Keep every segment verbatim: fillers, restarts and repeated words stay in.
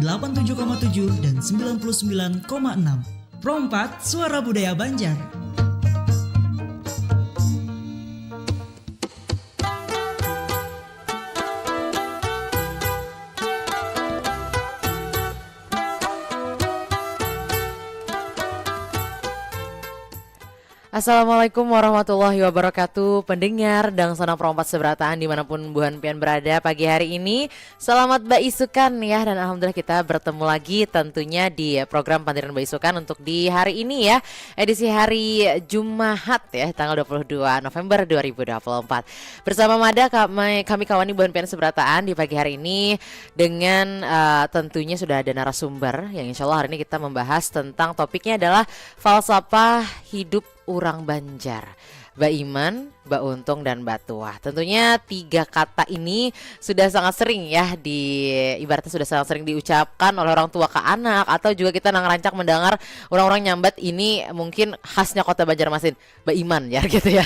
delapan tujuh koma tujuh dan sembilan puluh sembilan koma enam. Pro empat, Suara Budaya Banjar. Assalamualaikum warahmatullahi wabarakatuh. Pendengar Dangsanak Pro empat seberataan dimanapun buhan pian berada pagi hari ini, selamat baisukan ya. Dan alhamdulillah kita bertemu lagi tentunya di program Pandiran Baisukan untuk di hari ini ya, edisi hari Jumahat ya, tanggal dua puluh dua November dua ribu dua puluh empat. Bersama mada kami, kami kawani buhan pian seberataan di pagi hari ini dengan eh, tentunya sudah ada narasumber yang insya Allah hari ini kita membahas tentang topiknya adalah falsafah hidup urang Banjar. Baiman, bauntung, dan batuah. Tentunya tiga kata ini sudah sangat sering ya di, ibaratnya sudah sangat sering diucapkan oleh orang tua ke anak, atau juga kita nang rancak mendengar orang-orang nyambat ini mungkin khasnya Kota Banjarmasin, baiman ya gitu ya.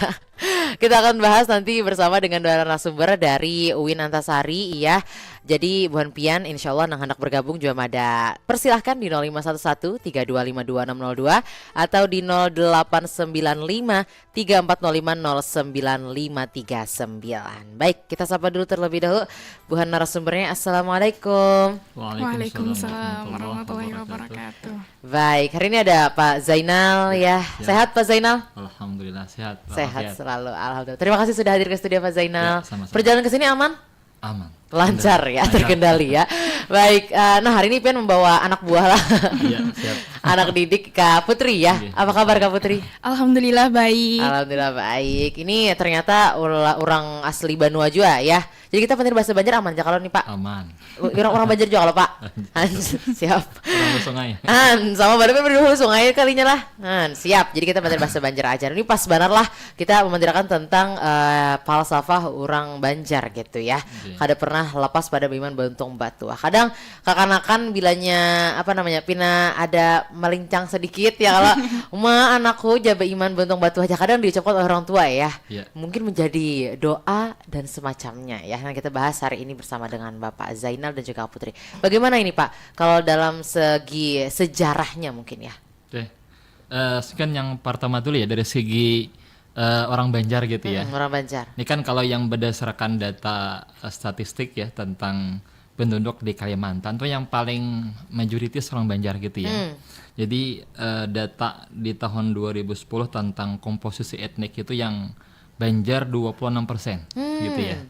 Kita akan bahas nanti bersama dengan dua narasumber dari UIN Antasari ya. Jadi buhan pian insya Allah nang hendak bergabung juga mada persilahkan di nol lima satu satu tiga dua lima dua enam nol dua atau di nol delapan sembilan lima tiga empat nol lima nol sembilan lima tiga sembilan. Baik, kita sapa dulu terlebih dahulu buhan narasumbernya. Assalamualaikum. Waalaikumsalam warahmatullahi wabarakatuh. Baik, hari ini ada Pak Zainal ya. Ya. Sehat Pak Zainal? Alhamdulillah sehat. Sehat Walafiat. Selalu, alhamdulillah. Terima kasih sudah hadir ke studio Pak Zainal. Ya, sama-sama. Perjalanan ke sini aman? Aman. Lancar ya, Lancar. Terkendali ya. Baik, eh, nah hari ini pian membawa anak buah lah. Iya, siap. Anak didik Kak Putri ya. Iya. Apa kabar Kak Putri? Alhamdulillah baik. Alhamdulillah baik. Ini ternyata ula- orang asli Banua juga ya. Jadi kita penting bahasa Banjar aman aja kalau nih Pak. Aman. Orang orang Banjar juga kalau Pak. Hans, siap. Orang Sungai. Han, sama baru berdua sungai kalinya lah. Han, siap. Jadi kita penting bahasa Banjar aja. Ini pas banget lah kita memandirakan tentang eh, falsafah orang Banjar gitu ya. Iya. Kada pernah lepas pada baiman bauntung batuah. Kadang kakanakan bilanya apa namanya pina ada melincang sedikit ya kalau ma anakku ja baiman bauntung batuah aja kadang diucapkan oleh orang tua ya. Iya. Mungkin menjadi doa dan semacamnya ya. Nah kita bahas hari ini bersama dengan Bapak Zainal dan juga Putri. Bagaimana ini Pak? Kalau dalam segi sejarahnya mungkin ya. Oke. Eh, sekian yang pertama dulu ya dari segi eh, orang Banjar gitu ya. Hmm, orang Banjar. Ini kan kalau yang berdasarkan data eh, statistik ya tentang penduduk di Kalimantan tuh yang paling majoritas orang Banjar gitu ya. Hmm. Jadi eh, data di tahun dua ribu sepuluh tentang komposisi etnik itu yang Banjar dua puluh enam persen gitu ya.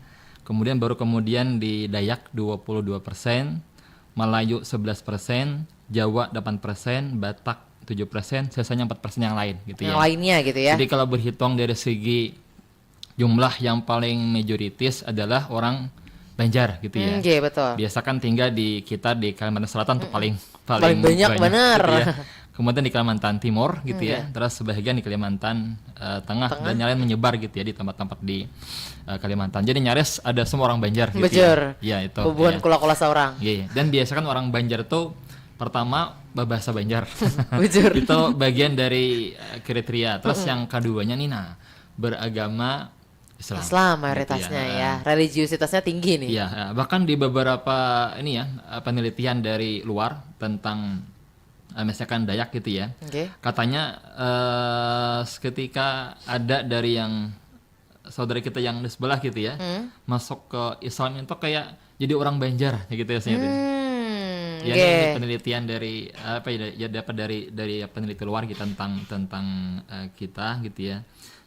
Kemudian baru kemudian di Dayak dua puluh dua persen, Melayu sebelas persen, Jawa delapan persen, Batak tujuh persen, sisanya empat persen yang lain gitu Yang ya. lainnya gitu ya. Jadi kalau berhitung dari segi jumlah yang paling majoritas adalah orang Banjar gitu ya. Hmm, iya, betul. Biasa kan tinggal di kita di Kalimantan Selatan tuh paling Paling banyak, benar. Gitu ya. Kemudian di Kalimantan Timur gitu ya. Iya. Terus sebagian di Kalimantan eh, Tengah, Tengah. Dan yang lain menyebar gitu ya di tempat-tempat di eh, Kalimantan. Jadi nyaris ada semua orang Banjar gitu Bujur. ya. Ya itu. Bubuhan Ya. kula-kula seorang. Iya, iya. Dan biasa kan orang Banjar tuh pertama bahasa Banjar. Bujur. Itu bagian dari eh, kriteria. Terus yang keduanya nih nah beragama Islam. Islam mayoritasnya Gitu ya. Religiusitasnya tinggi nih. Iya, eh, bahkan di beberapa ini ya eh, penelitian dari luar tentang eh, misalkan Dayak gitu ya. Oke. Katanya eh ketika ada dari yang saudara kita yang di sebelah gitu ya, Hmm. masuk ke Islam itu kayak jadi orang Banjar ya gitu ya. Gitu. Hmm, Ya, oke. ini penelitian dari apa ya, ya dapat dari dari peneliti luar gitu tentang tentang eh, kita gitu ya.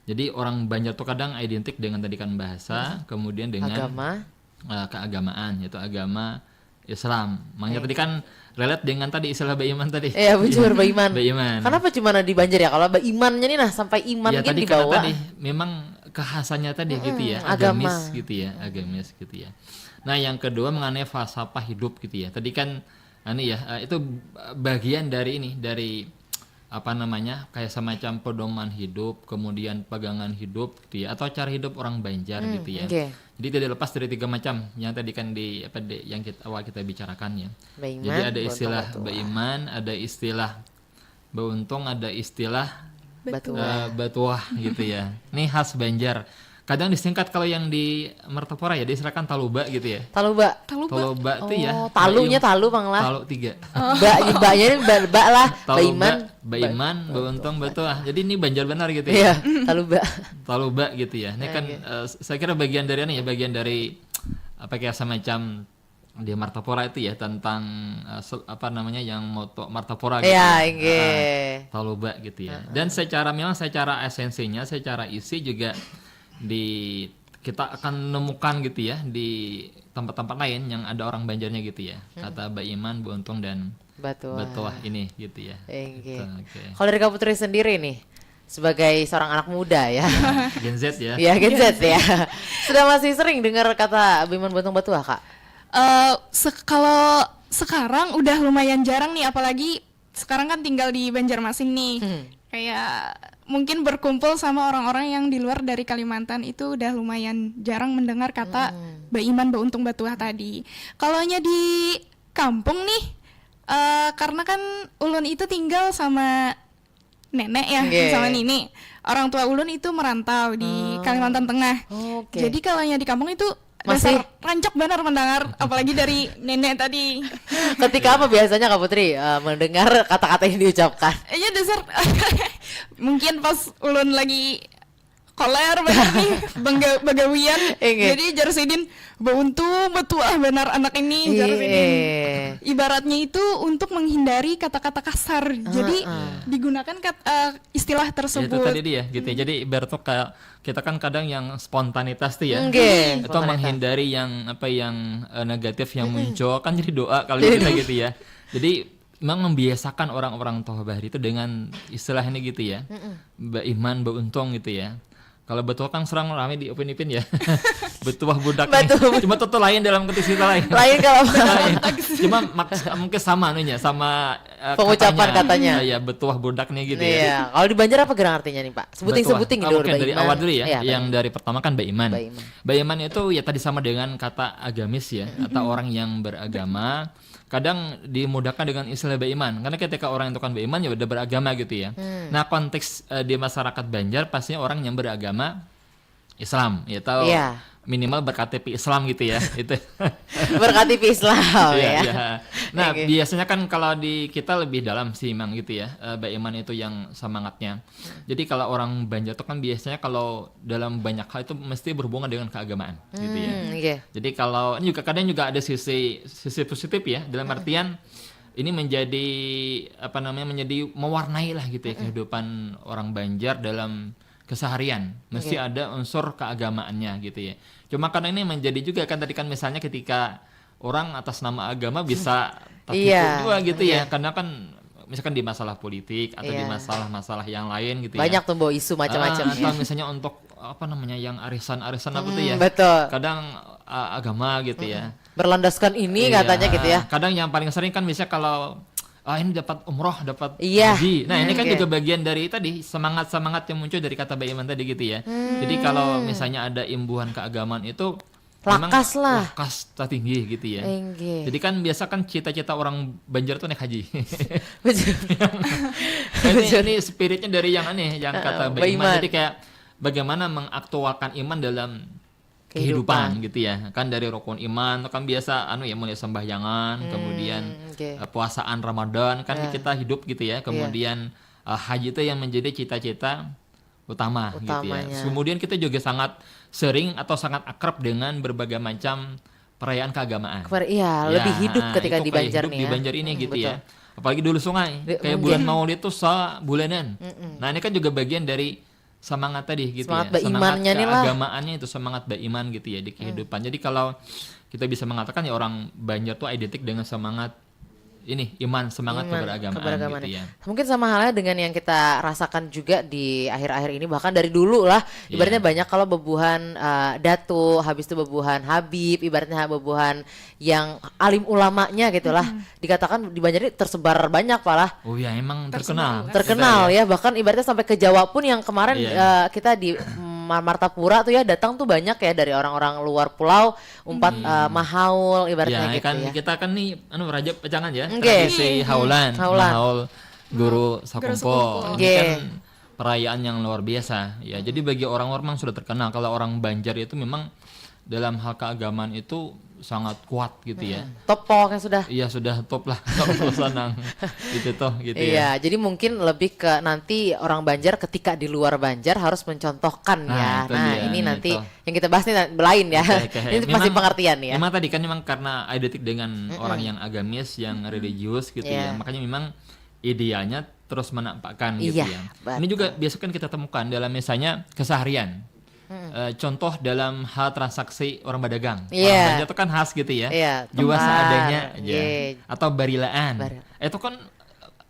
Jadi orang Banjar tuh kadang identik dengan tadi kan bahasa, kemudian dengan Agama. eh, keagamaan, yaitu agama Islam. Makanya tadi kan relate dengan tadi istilah baiman tadi. Iya, bujur, baiman. Baiman. Kenapa cuma di Banjar ya? Kalau baimannya nih nah sampai iman Ya gin tadi di karena bawah. Tadi memang kehasanya tadi gitu ya, agama. Agamis gitu ya, agamis gitu ya. Nah yang kedua mengenai falsafah hidup gitu ya. Tadi kan anu ya eh, itu bagian dari ini dari apa namanya kayak semacam pedoman hidup, kemudian pegangan hidup gitu ya, atau cara hidup orang Banjar gitu ya. Oke. Jadi tidak lepas dari tiga macam yang tadi kan di apa di, yang kita awal kita bicarakan ya. Baiman, Jadi ada bauntung, istilah batuah. Baiman, ada istilah Bauntung, ada istilah Batuah. eh, Batuah gitu ya. Ini khas Banjar. Kadang disingkat kalau yang di Martapura ya, diistilahkan taluba gitu ya. Taluba. Taluba. Taluba tuh ya. Oh, talunya Baim- talu bang lah. Talu tiga. Ba, ba-nya ini ba, ba lah. Taluba, Baiman. Baiman, Bauntung, Batuah. Jadi ini Banjar benar gitu Iya, ya. Taluba. Taluba gitu ya. Ini kan Oke. eh, saya kira bagian dari ini ya, bagian dari apa kayak semacam di Martapura itu ya tentang eh, se- apa namanya yang moto Martapura gitu. Iya, ya. inggih. Ah, Taluba gitu ya. Dan secara memang secara esensinya, secara isi juga di kita akan nemukan gitu ya di tempat-tempat lain yang ada orang Banjarnya gitu ya. Kata Baiman, Bauntung dan Batuah. Batuah ini gitu ya. Inggih. Gitu, oke. Kalau dari Kak Putri sendiri nih, sebagai seorang anak muda ya. Gen Z ya. Ya, Gen Z ya. Sudah masih sering dengar kata Baiman, Bauntung, Batuah, Kak? Eh, se- kalau sekarang udah lumayan jarang nih, apalagi sekarang kan tinggal di Banjarmasin nih. Hmm. Kayak mungkin berkumpul sama orang-orang yang di luar dari Kalimantan itu udah lumayan jarang mendengar kata Baiman, Bauntung, Batuah tadi. Kalaunya di kampung nih, eh, karena kan ulun itu tinggal sama nenek ya, Nggih. sama nini. Orang tua ulun itu merantau di Kalimantan Tengah. Oke. Jadi kalaunya di kampung itu Masih? Dasar rancak benar mendengar, apalagi dari nenek tadi. Ketika apa biasanya Kak Putri eh, mendengar kata-kata yang diucapkan? Iya, dasar mungkin pas ulun lagi koler banget nih, bangga- bagawian. Inggih. Jadi jar sidin, "Bauntung, batuah banar anak ini," jar sidin. Iya. Ibaratnya itu untuk menghindari kata-kata kasar. Jadi digunakan kat- eh, istilah Ya, itu tersebut. Tadi dia gitu ya. Jadi ibarat tuh kayak kita kan kadang yang spontanitas tuh ya. Nggih, Itu spontanitas. Menghindari yang apa yang eh, negatif yang muncul kan jadi doa kalau kita gitu ya. Jadi memang membiasakan orang-orang toh bahari itu dengan istilah ini gitu ya. Baiman, bauntung gitu ya. Kalau batuah kan serang rame di Upin Ipin ya. Batuah budak nih. Batuah budak. Cuma tuh, tuh lain dalam konteks kita lain. Lain kalau Lain. Cuma maks- mungkin sama anunya, sama eh, Pengucapan katanya. Ya, ya, batuah budak nih gitu ya. Iya, kalau di Banjar apa gerang artinya nih Pak? Sebuting-sebuting Batuah. dulu. Ah, mungkin dari Baiman. Awal dulu ya. Iya, Yang dari pertama kan Baiman. Baiman. Baiman itu ya tadi sama dengan kata agamis ya, atau orang yang beragama. Kadang dimudahkan dengan istilah Baiman. Karena ketika orang itu kan Baiman ya udah beragama gitu ya. Hmm. Nah, konteks eh, di masyarakat Banjar pastinya orang yang beragama Islam ya, atau Iya. minimal ber-K T P Islam gitu ya. Itu. Ber-K T P Islam Iya, ya. Iya. Nah, Oke. Biasanya kan kalau di kita lebih dalam sih, Mang, gitu ya. Eh, Baiman itu yang semangatnya. Jadi kalau orang Banjar tuh kan biasanya kalau dalam banyak hal itu mesti berhubungan dengan keagamaan gitu ya. Hmm, oke. Jadi kalau ini juga kadang juga ada sisi sisi positif ya, dalam artian ini menjadi apa namanya, menjadi mewarnai lah gitu ya kehidupan orang Banjar dalam keseharian. Mesti Oke. Ada unsur keagamaannya gitu ya. Cuma karena ini menjadi juga kan tadi kan misalnya ketika orang atas nama agama bisa tertipu Iya, juga gitu ya. iya. Karena kan misalkan di masalah politik atau di Iya. masalah-masalah yang lain gitu Banyak ya. tuh bawa isu macam-macam Ah, ya. Atau misalnya untuk apa namanya yang arisan-arisan apa tuh Hmm, ya. betul. Kadang uh, agama gitu ya. Berlandaskan ini Iya, katanya gitu ya. Kadang yang paling sering kan misalnya kalau ah ini dapat umroh, dapat Iya. haji. Nah, ini kan Oke. juga bagian dari tadi semangat-semangat yang muncul dari kata Baiman tadi gitu ya. Jadi kalau misalnya ada imbuhan keagamaan itu memang Lakas lah. Lakas tertinggi gitu ya. Inggih. Jadi kan biasa kan cita-cita orang Banjar tuh naik haji. Betul. Nah, ini, ini spiritnya dari yang aneh, yang kata Heeh, Baiman. Baiman. Jadi kayak bagaimana mengaktualkan iman dalam kehidupan gitu ya. Kan dari rukun iman itu kan biasa anu ya, mulai sembahyangan, kemudian oke. eh, puasaan Ramadan kan Ya. Kita hidup gitu ya. Kemudian eh, haji itu yang menjadi cita-cita utama gitu ya. Utamanya. Kemudian kita juga sangat sering atau sangat akrab dengan berbagai macam perayaan keagamaan. Keper- iya, Ya, lebih hidup ah, ketika itu di kayak Banjar hidup nih di ya. Banjar ini Hmm, gitu ya. Betul. Apalagi dulu sungai, Di- kayak mungkin. Bulan Maulid tuh sabulanan. Nah, ini kan juga bagian dari semangat tadi gitu Semangat ya. baimannya nih lah. Keagamaannya itu semangat baiman gitu ya di kehidupan. Jadi kalau kita bisa mengatakan ya orang Banjar tuh identik dengan semangat ini iman, semangat Iman, keberagamaan, keberagaman. Gitu ya. Mungkin sama halnya dengan yang kita rasakan juga di akhir-akhir ini, bahkan dari dulu lah. Ibaratnya Iya. Banyak kalau bebuhan eh, datu, habis itu bebuhan habib, ibaratnya bebuhan yang alim ulamanya gitulah. Dikatakan di Banjar ini tersebar banyak, Pak lah. Oh ya, emang terkenal. Terkenal Kita ya. Bahkan ibaratnya sampai ke Jawa pun yang kemarin Iya. eh, kita di mm, Martapura tuh ya, datang tuh banyak ya dari orang-orang luar pulau, umpat eh, mahaul ibaratnya Ya, gitu kan ya. Kita kan nih anu Rajab pecangan ya, Oke. Tradisi haulan, Haulan. Mahaul Guru Sakumpo. Sakumpo. Ini Oke. Kan perayaan yang luar biasa ya. Jadi bagi orang-orang memang sudah terkenal kalau orang Banjar itu memang dalam hal keagamaan itu sangat kuat gitu ya. Top pokoknya sudah. Iya, sudah top lah kalau sanang gitu toh gitu ya. Iya, jadi mungkin lebih ke nanti orang Banjar ketika di luar Banjar harus mencontohkan Nah, ya. itu Nah, dia, ini nah, nanti itu. Yang kita bahas ini lain ya. Oke, oke. Ini pasti Memang- pengertian ya. Memang tadi kan memang karena identik dengan orang yang agamis, yang religius gitu Iya. ya. Makanya memang idealnya terus menampakkan gitu Iya, ya. betul. Ini juga biasa kan kita temukan dalam misalnya keseharian. Eh, contoh dalam hal transaksi orang berdagang. Iya. Orang Banjar itu kan khas gitu ya. Iya, Jual tukar. Seadanya aja. Iya. Atau barilaan. Bar- Itu kan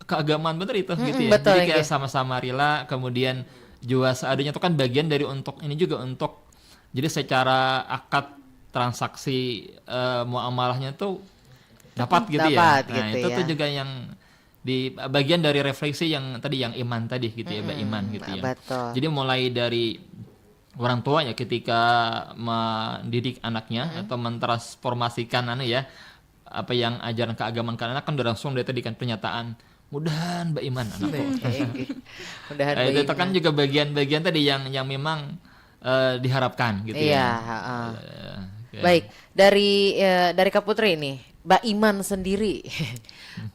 keagamaan bener itu gitu Mm-mm, ya. betul, Jadi iya. Kayak sama-sama rela, kemudian jual seadanya itu kan bagian dari untuk ini juga untuk jadi secara akad transaksi eh, muamalahnya tuh dapat gitu ya. Dapat Nah, gitu itu ya. Tuh juga yang di bagian dari refleksi yang tadi yang iman tadi gitu ya, Mbak Iman gitu ya. Betul. Jadi mulai dari orang tua ya ketika mendidik anaknya atau mentransformasikan anu ya apa yang ajaran keagamaan ke anak kan udah langsung dari tadi kan pernyataan mudahan Mbak Iman anakku. Mudahan Eh, itu kan beriman. juga bagian-bagian tadi yang yang memang eh, diharapkan gitu Iya, ya. Heeh. Eh, oke. Baik, dari eh, dari Kak Putri nih, Mbak Iman sendiri.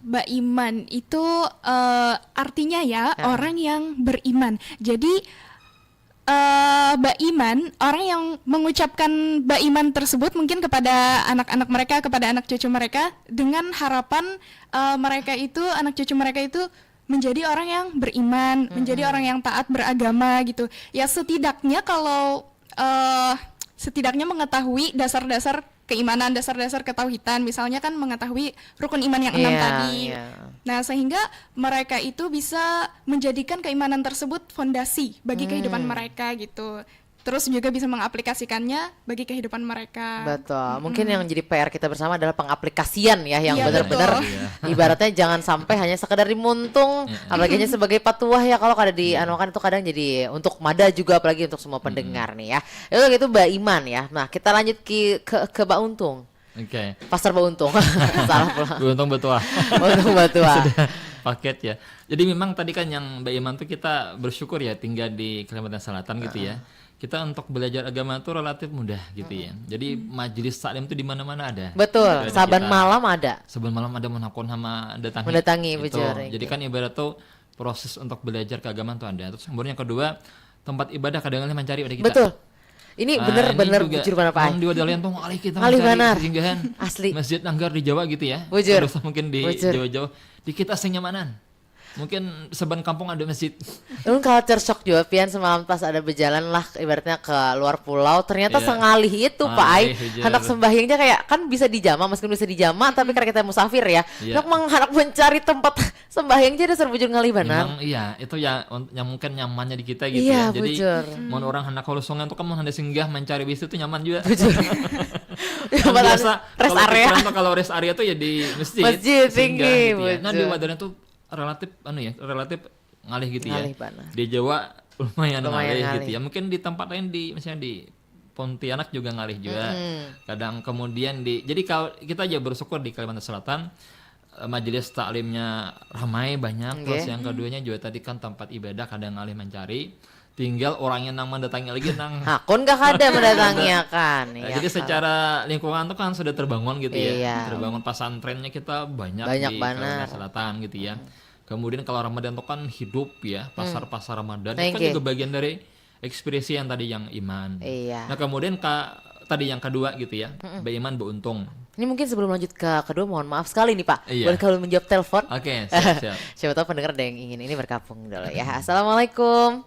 Baiman itu eh, artinya ya orang yang beriman. Jadi eh, baiman, orang yang mengucapkan baiman tersebut mungkin kepada anak-anak mereka, kepada anak cucu mereka dengan harapan eh, mereka itu, anak cucu mereka itu menjadi orang yang beriman, menjadi orang yang taat beragama gitu. Ya setidaknya kalau eh setidaknya mengetahui dasar-dasar keimanan, dasar-dasar ketauhidan, misalnya kan mengetahui rukun iman yang enam Iya, tadi. Iya. Nah, sehingga mereka itu bisa menjadikan keimanan tersebut fondasi bagi kehidupan mereka gitu. Terus juga bisa mengaplikasikannya bagi kehidupan mereka. Betul. Mungkin yang jadi P R kita bersama adalah pengaplikasian ya, yang Iya, benar-benar betul. ibaratnya jangan sampai hanya sekedar dimuntung, apalagi hanya sebagai patuah ya, kalau kada dianuakan itu kadang jadi untuk mada juga, apalagi untuk semua pendengar nih ya. Itu gitu Mbak Iman ya. Nah, kita lanjut ki, ke ke Mbak Untung. Oke. Pasar Mbak Untung. Salah pula. Beruntung betul. Untung Batua. Sudah paket ya. Jadi memang tadi kan yang Mbak Iman tuh kita bersyukur ya tinggal di Kalimantan Selatan gitu ya. Kita untuk belajar agama tuh relatif mudah gitu ya. Jadi majelis taklim tuh di mana-mana ada. Betul. Jadi Saban kita- malam ada. Saban malam ada mun hakun sama datangi. Mendatangi, Gitu. bujur, Jadi gitu. Kan ibarat tuh proses untuk belajar keagamaan tuh ada. Terus kemudian yang kedua, tempat ibadah kadang ngalih mancari pada kita. Betul. Ini Nah, bener ini bener juga bujur banar, Pak. Nang di Wadalian tuh ngalih kita Ngalih mencari banar. Singgahan. Asli. Masjid Nanggar di Jawa gitu ya. Bujur. Terus mungkin di Bujur. Jawa-Jawa. Di kita sing nyamanan. Mungkin saban kampung ada masjid. Ulun culture shock juga pian semalam pas ada berjalan lah ibaratnya ke luar pulau, ternyata Iya. sengalih itu, Pak ai. Ngalih, bujur. Handak sembahyang aja kayak kan bisa dijama, meskipun bisa dijama tapi karena kita musafir ya. Iya. Handak mengharap mencari tempat sembahyang aja dasar bujur ngalih banar. Memang iya, itu ya un- yang mungkin nyamannya di kita gitu Iya, ya. Jadi bujur. mun orang handak kalusungan tuh kan mun handak singgah mencari bis itu nyaman juga. Bujur. Kan biasa Rest kalau area. pikiran tuh kalau rest area tuh ya di masjid. Masjid, Singgah tinggi, gitu ya. Nah, di bujur. Wadalian tuh relatif anu ya, relatif ngalih gitu Ngalih ya. Banar. Di Jawa lumayan, Lumayan ngalih, ngalih. Gitu ya. Mungkin di tempat lain di misalnya di Pontianak juga ngalih juga. Kadang kemudian di jadi kalau kita aja bersyukur di Kalimantan Selatan eh, majelis taklimnya ramai banyak, terus Nggih. Yang keduanya juga tadi kan tempat ibadah kadang ngalih mencari, tinggal orangnya nang mendatangi lagi nang Hakun gak ada mendatangi akan. Nah, Ya, jadi kan. Secara lingkungan tuh kan sudah terbangun gitu ya. Iya. Terbangun pesantrennya kita banyak, Banyak di banar. Kalimantan Selatan gitu ya. Kemudian kalau Ramadan tuh kan hidup ya, pasar-pasar Ramadan itu kan Nggih. Juga bagian dari ekspresi yang tadi yang iman. Iya. Nah, kemudian ka, tadi yang kedua gitu ya, baiman beruntung. Ini mungkin sebelum lanjut ke kedua, mohon maaf sekali nih Pak. Iya. Boleh kalau menjawab telepon? Oke, siap-siap. Siapa tahu pendengar ada yang ingin ini bergabung dulu ya. Assalamualaikum.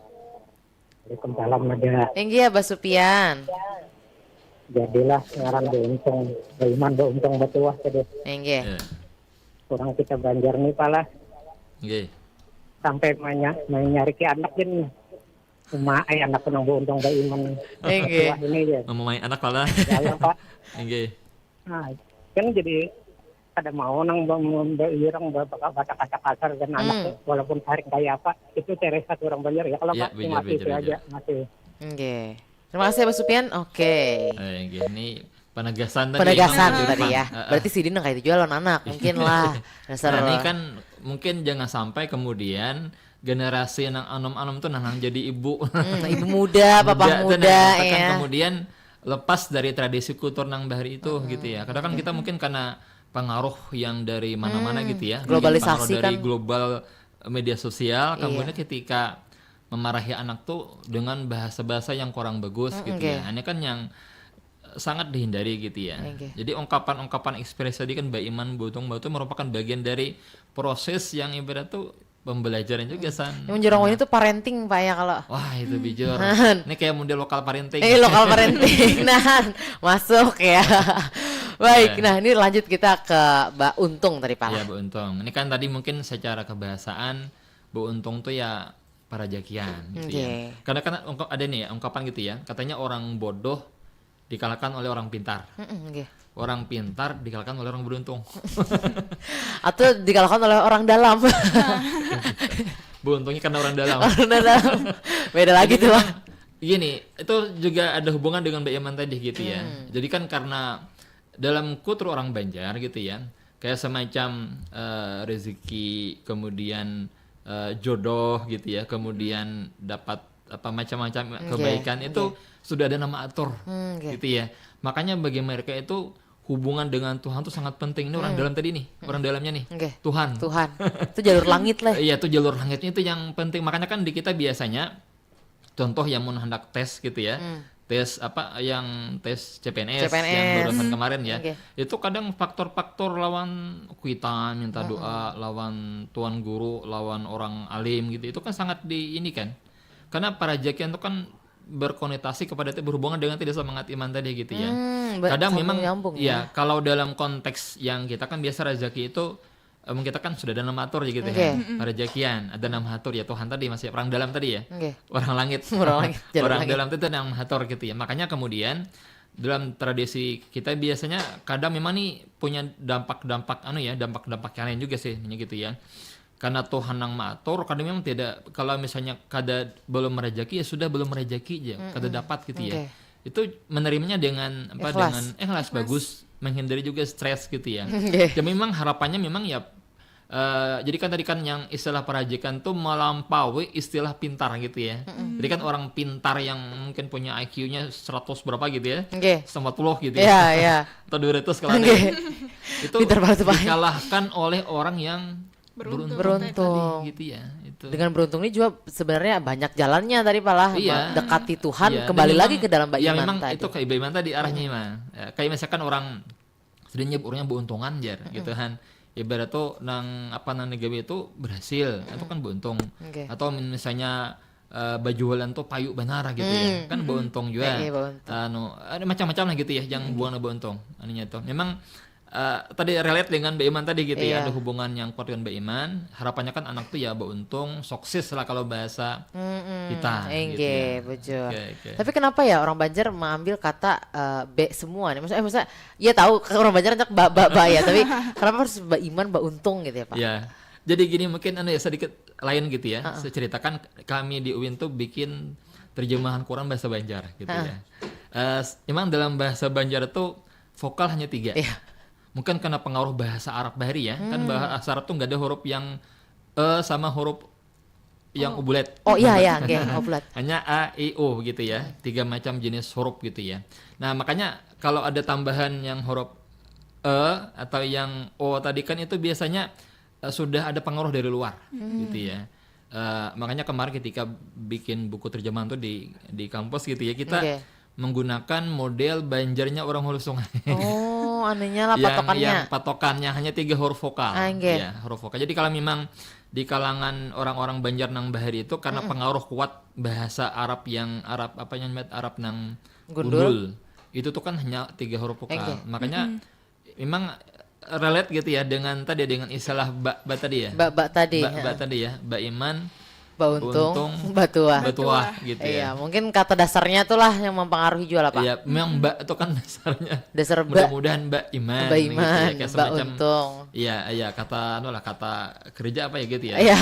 Waalaikumsalam ada. Inggih ya Mbak Supian. Jadilah ngaran beruntung, baiman beruntung betuah tadi. Inggih. Iya. Kurang kita Banjar nih pala Nggih. Sampai manya, menyariki anak gin. Uma ai anak nang beruntung baiman. Inggih. Wah ini ya. Memamai anak pala. Jalan Pak. Nggih. Nah, kan jadi kada mau nang bang bang orang bakal kata-kata kasar dan anak Hmm. walaupun sarik kayak apa itu ciri khas orang Banjar ya kalau Ya, Pak bujur, masih bujur, itu aja bujur. Masih. Inggih. Terima kasih ya Mbak Supian. Oke. Eh, nggih, ini penegasan tadi. Penegasan Bang, tadi ya. Heeh. Berarti sidin nang kayak itu jual lawan anak mungkin lah. Dasar Nah, ini kan mungkin jangan sampai kemudian generasi nang anom-anom tuh nah nang jadi ibu. Hmm, ibu muda, papa Muda tuh, muda, nah, katakan ya. Kemudian lepas dari tradisi kultur nang bahari itu gitu ya. Kadang kan kita mungkin karena pengaruh yang dari mana-mana gitu ya. Mungkin Globalisasi pengaruh dari kan. Global media sosial, Iya. Kemudian ketika memarahi anak tuh dengan bahasa-bahasa yang kurang bagus gitu Oke. Ya. Ini kan yang sangat dihindari gitu ya. Oke. Jadi ungkapan-ungkapan ekspresi tadi kan Mbak Iman, Mbak Untung, Mbak tuh merupakan bagian dari proses yang ibarat tuh pembelajaran juga San. Yang menjorong ini tuh parenting, Pak, ya, kalau. Wah, itu bijur. Ini kayak model lokal parenting. Eh, lokal parenting. Nah, masuk ya. Baik, Ya. Nah, ini lanjut kita ke Mbak Untung tadi, Pak. Ya, Mbak Untung. Ini kan tadi mungkin secara kebahasaan Mbak Untung tuh ya parajakian gitu ya. Oke. Karena kan ungkap ada nih ya, ungkapan gitu ya. Katanya orang bodoh dikalahkan oleh orang pintar. Mm-mm, oke. Orang pintar dikalahkan oleh orang beruntung. Atau dikalahkan oleh orang dalam. Beruntungnya karena orang dalam. Orang dalam. Beda lagi Jadi tuh, Pak. memang gini, itu juga ada hubungan dengan Mbak Iman tadi gitu ya. Jadi kan karena dalam kultur orang Banjar gitu ya, kayak semacam eh, rezeki, kemudian eh, jodoh gitu ya, kemudian dapat apa macam-macam Oke, kebaikan itu sudah ada nama atur Hmm, oke. gitu ya. Makanya bagi mereka itu hubungan dengan Tuhan tuh sangat penting. Ini orang dalam tadi nih, orang dalamnya nih, Oke. Tuhan. Tuhan. Itu jalur langit lah. Iya, itu jalur langitnya itu yang penting. Makanya kan di kita biasanya contoh yang mau hendak tes gitu ya. Tes apa yang tes C P N S, C P N S. Yang barusan kemarin ya. Oke. Itu kadang faktor-faktor lawan kuitan, minta doa, lawan tuan guru, lawan orang alim gitu. Itu kan sangat di ini kan. Karena parajakian itu kan berkonotasi kepada itu berhubungan dengan tidak semangat iman tadi gitu ya. Hmm, ba- Kadang sambung memang nyambung ya, ya. Kalau dalam konteks yang kita kan biasa rezeki itu em, kita kan sudah ada nama atur ya gitu Oke. Ya. Parajakian ada nama atur ya Tuhan tadi masih orang dalam tadi ya. Oke. Orang langit. Orang langit, jalur Orang langit. Dalam itu ada nama atur gitu ya. Makanya kemudian dalam tradisi kita biasanya kadang memang nih punya dampak-dampak anu ya, dampak-dampak yang lain juga sih, ini gitu ya. Karena Tuhan yang mengatur, kadang memang tidak, kalau misalnya kada belum merejeki ya sudah belum merejeki aja, kada dapat gitu ya. Oke. Itu menerimanya dengan apa Ikhlas. Dengan ikhlas, bagus, menghindari juga stres gitu ya. Oke. Ya memang harapannya memang ya eh, jadi kan tadi kan yang istilah parajakian tuh melampaui istilah pintar gitu ya. Jadi kan orang pintar yang mungkin punya I Q-nya seratus berapa gitu ya. Oke. Seratus empat puluh gitu ya. Iya, iya. Atau dua ratus kalau ada. Oke. Itu Pintar banget, Pak. Dikalahkan oleh orang yang Beruntung. Beruntung. Gitu ya. Itu. Dengan beruntung ini juga sebenarnya banyak jalannya tadi, Pak, lah. Iya. Mendekati Tuhan, Iya, kembali dan lagi memang- ke dalam Mbak Ya Iman memang tadi. Itu kayak Mbak Iman tadi arahnya mah. Ya, kayak misalkan orang sudah nyebutnya beruntungan jar gitu kan. Ibarat tuh nang apa nang digawe itu berhasil, itu kan beruntung. Oke. Atau min- misalnya eh, bajualan tuh payu banar gitu ya. Kan beruntung juga. Iya, iya, beruntung. Anu, ada macam-macam lah gitu ya yang buang beruntung. Anunya tuh. Memang eh, tadi relate dengan Mbak Iman tadi gitu Iya. Ya, ada hubungan yang kuat dengan Mbak Iman. Harapannya kan anak tuh ya beruntung, sukses lah kalau bahasa kita. Inggih, Gitu ya. Bujur. Oke, oke. Tapi kenapa ya orang Banjar mengambil kata eh, B semua nih? Maksudnya, eh, maksudnya, iya tahu orang Banjar banyak ba ba ba ya, tapi kenapa harus Mbak Iman, Mbak Untung gitu ya, Pak? Ya, jadi gini mungkin anu ya sedikit lain gitu ya. Saya ceritakan kami di UIN tuh bikin terjemahan Quran bahasa Banjar gitu ya. Eh, s- emang dalam bahasa Banjar tuh vokal hanya tiga. Iya. Mungkin karena pengaruh bahasa Arab bahari ya. Kan bahasa Arab tuh nggak ada huruf yang e sama huruf yang ubulet. Oh iya ya, nggih, oblat. Hanya A, I, U gitu ya. Tiga macam jenis huruf gitu ya. Nah, makanya kalau ada tambahan yang huruf E atau yang O tadi kan itu biasanya eh, sudah ada pengaruh dari luar gitu ya. Eh, makanya kemarin ketika bikin buku terjemahan tuh di di kampus gitu ya, kita Oke. menggunakan model Banjarnya orang Hulu Sungai. Oh, anunya lah Yang- patokannya. Yang patokannya hanya tiga huruf vokal. Ah, nggih. Ya, huruf vokal. Jadi kalau memang di kalangan orang-orang Banjar nang bahari itu karena pengaruh kuat bahasa Arab yang Arab apa yang Arab nang Gundul. Itu tuh kan hanya tiga huruf vokal. Enggak. Makanya memang relate gitu ya dengan tadi dengan istilah ba, ba tadi ya. Ba, ba tadi, Ba, ya. Ba tadi ya. Ba Iman, Ba Untung, Untung, Ba Tuah. Ba Tuah gitu ya. Iya, mungkin kata dasarnya itulah yang mempengaruhi juga lah, Pak. Iya, memang ba itu kan dasarnya. Dasar ba. Mudah-mudahan Ba Iman. Ba Gitu ya. Iman, Kayak Ba semacam Untung. Iya, iya kata anu lah kata kerja apa ya gitu ya. Iya,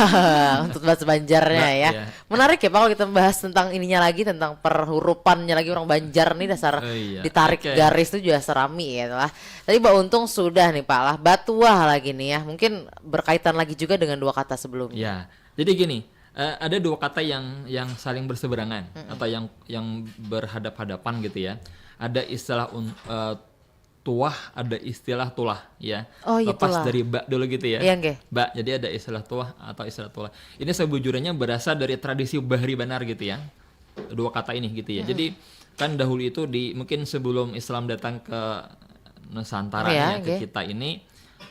untuk bahasa Banjarnya Ba, ya. Iya. Menarik ya, Pak, kalau kita bahas tentang ininya lagi, tentang perhurufannya lagi orang Banjar nih, dasar Oh, iya. Ditarik Oke. Garis itu juga serami ya lah. Tadi Ba Untung sudah nih, Pak, lah. Ba Tuah lagi nih ya. Mungkin berkaitan lagi juga dengan dua kata sebelumnya. Ya, jadi gini, Uh, ada dua kata yang yang saling berseberangan mm -mm. atau yang yang berhadap-hadapan gitu ya. Ada istilah un, uh, tuah, ada istilah tulah ya. Oh, iya, lepas tulah. Dari bak dulu gitu ya. Iya, nggih. Bak, jadi ada istilah tuah atau istilah tulah. Ini sebujurnya berasal dari tradisi bahari banar gitu ya. Dua kata ini gitu ya. Mm -mm. Jadi kan dahulu itu di mungkin sebelum Islam datang ke Nusantara ya, ya, ke kita ini,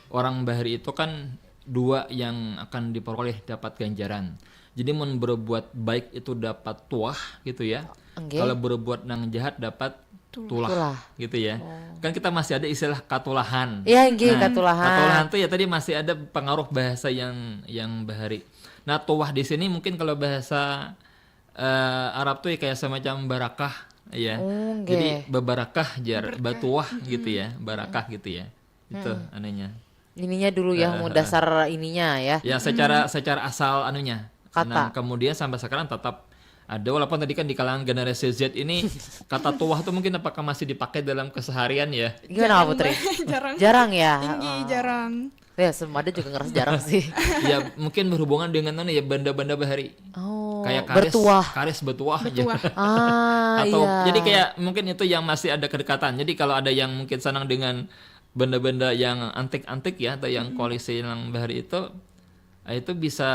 orang bahari itu kan dua yang akan diperoleh dapat ganjaran. Jadi mun berbuat baik itu dapat tuah gitu ya. Nggih. Kalau berbuat nang jahat dapat tulah, tulah gitu ya. Oh. Kan kita masih ada istilah katulahan. Ya, nggih, nah, katulahan. Katulahan tuh ya tadi masih ada pengaruh bahasa yang yang bahari. Nah, tuah di sini mungkin kalau bahasa uh, Arab tuh ya kayak semacam barakah ya. Oh, nggih. Jadi bebarakah jar, berkah. Batuah gitu ya, barakah gitu ya. Itu anehnya. Ininya dulu ya, uh, dasar ininya ya. Ya, secara hmm. secara asal anunya. Kata. Nah, kemudian sampai sekarang tetap ada, walaupun tadi kan di kalangan generasi Z ini kata tuah tuh mungkin apakah masih dipakai dalam keseharian ya? Gimana, Putri? Jarang. Jarang ya? Tinggi, oh. Jarang. Ya, semada juga ngerasa jarang sih. Ya, mungkin berhubungan dengan anu ya, benda-benda bahari. Oh, kayak karis, bertuah. Karis bertuah aja. Bertuah. Ah, atau iya. Jadi kayak mungkin itu yang masih ada kedekatan. Jadi kalau ada yang mungkin senang dengan benda-benda yang antik-antik ya, atau yang koleksi yang bahari itu, ah, itu bisa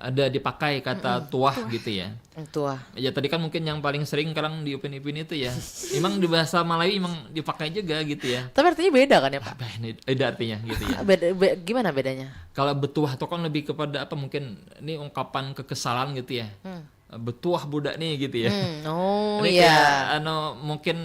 ada dipakai kata tuah gitu ya. Tuah. Ya, tadi kan mungkin yang paling sering sekarang di Upin Ipin itu ya. Emang di bahasa Malayu emang dipakai juga gitu ya. Tapi artinya beda kan ya, Pak? Apa ini? Beda artinya gitu ya. Beda, be- gimana bedanya? Kalau betuah itu kan lebih kepada apa, mungkin ini ungkapan kekesalan gitu ya. Hmm. Betuah budak nih gitu ya. Hmm. Oh, ini iya. Kayak anu, mungkin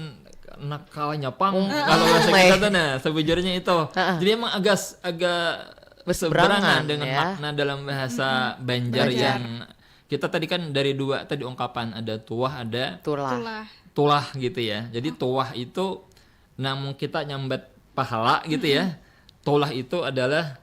nakalnya pang. Hmm. Kalau bahasa kita tuh, nah, sebujurnya itu. Jadi emang agak agak berseberangan dengan ya. Makna dalam bahasa Banjar yang kita tadi kan dari dua tadi ungkapan, ada tuah, ada tulah. Tulah. Tulah gitu ya. Jadi tuah itu namun kita nyambat pahala gitu ya. Tulah itu adalah